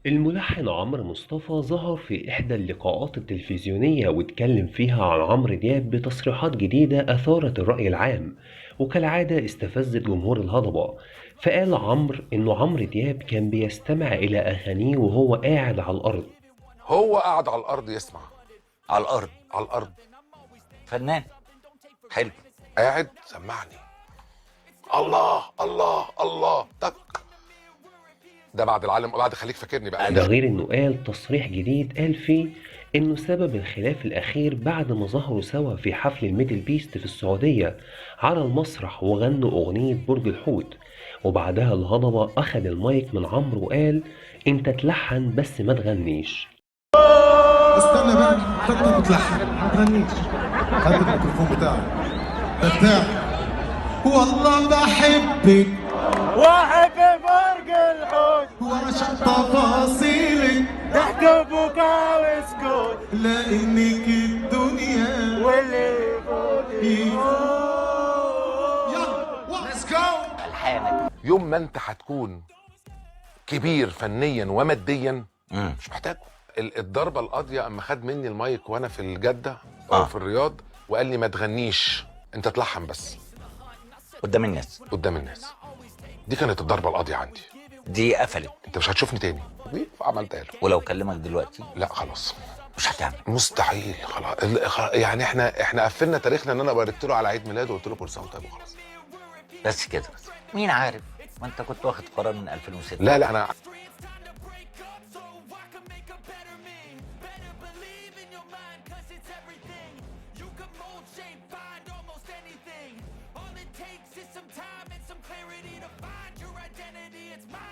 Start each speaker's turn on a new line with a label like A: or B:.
A: الملحن عمرو مصطفى ظهر في إحدى اللقاءات التلفزيونية واتكلم فيها عن عمرو دياب بتصريحات جديدة أثارت الرأي العام، وكالعادة استفزت جمهور الهضبة. فقال عمرو إنه عمرو دياب كان بيستمع إلى أغانيه وهو قاعد على الأرض.
B: هو قاعد على الارض يسمع.
C: على الارض؟
B: على الارض.
C: فنان حلو.
B: قاعد سمعني الله الله الله تك. ده بعد العالم، بعد خليك فاكرني بقى.
A: ده غير انه قال تصريح جديد قال فيه انه سبب الخلاف الاخير بعد ما ظهروا سوا في حفل ال Middle Beast في السعودية على المسرح وغنوا اغنية برج الحوت، وبعدها الهضبة اخد المايك من عمرو وقال انت تلحن بس ما تغنيش.
D: استنى بقى، انت بتلحن ما تغنيش. خد الميكروفون بتاعك ده بتاعك. والله بحبك
E: واحد برج الحوت
D: وعشان تفاصيلك
E: ضحك وبكا وسكوت
D: لانك الدنيا
E: واللي يفوت
D: يلا let's go.
C: الحانك.
B: يوم ما انت هتكون كبير فنيا وماديا مش محتاجه. الضربة القاضية اما خد مني المايك وانا في الجدة او في الرياض وقال لي ما تغنيش، انت تلحن بس
C: قدام الناس.
B: قدام الناس. دي كانت الضربة القاضية عندي.
C: دي قفلت.
B: انت مش هتشوفني تاني. دي عملتها له.
C: ولو كلمك دلوقتي؟
B: لا خلاص
C: مش هتعمل.
B: مستحيل خلاص. يعني احنا قفلنا تاريخنا ان انا باركت له على عيد ميلاده وقلت له كل سنة وانت طيب وخلاص.
C: بس كده. مين عارف؟ ما انت كنت واخد قرار من 2006.
B: لا لا انا
F: Takes is some time and some clarity to find your identity. It's my